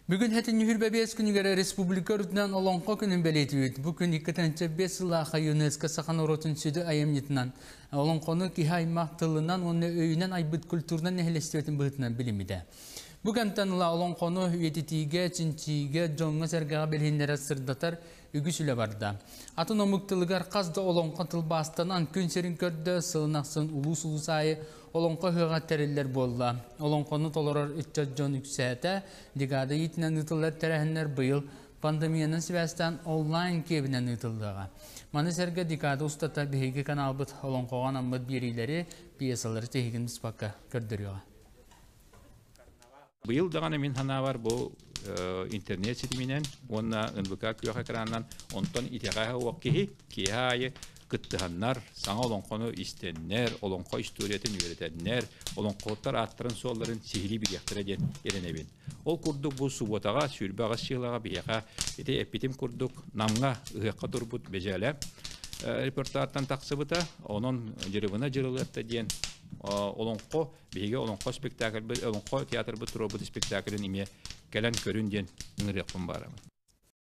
Бүгүн хэтин 25 күнүгэр республика үрдүнэн Олоҥхо күнүн бэлиэтиибит. Бу күн 2005 сыллаахха ЮНЕСКО саха норуотун сүдү айымньытынан олоҥхону киһи аймах тылынан уонна өйүнэн айбыт культурнай нэһилиэстибэтин быһыытынан билиммитэ. Бу кэмтэн ыла олоҥхону үйэтитиигэ, чинчийиигэ, дьоҥҥо-сэргэҕэ билиһиннэрэр сырдатар үгүс үлэ барда. Атын омук тылыгар хас да олоҥхо тылбаастанан күн сирин көрдө, сылын ахсын улуус-улуус аайы олоҥхо ыһыаҕа тэриллэр буолла. Олоҥхону толорор ыччат дьон үксээтэ, декада иитинэн ыытыллар тэрээһиннэр быйыл пандемиянан сибээстээн онлайн киэбинэн ыытыллыаҕа. Маны сэргэ декада устата биһиги каналбыт олоҥхоҕо анаммыт биэриилэри, пьесалары тиһигин быспакка көрдөрүөҕэ. Быйыл даҕаны мин санаабар бу интернет ситиминэн уонна НВК күөх экранынан онтон итэҕэһэ уох киһи киэһэ аайы кыттыһаннар, саҥа олоҥхону истэннэр, олоҥхо историятын үөрэтэннэр, олоҥхоһуттар ааттарын-суолларын сиһилии билиэхтэрэ диэн эрэнэбин. Ол курдук бу субуотаҕа 28 сыалаҕа биһиэхэ ити эппитим курдук Намҥа ыһыахха турбут Бэдьээлэ репертуартан тахсыбыта. Онон Дьырыбына Дьырылыатта диэн олоҥхо биһиги олоҥхо спектакльбыт, олоҥхо театрбыт туруорбут спектаклын эмиэ кэлэн көрүн диэн ыҥырыахпын баарабын.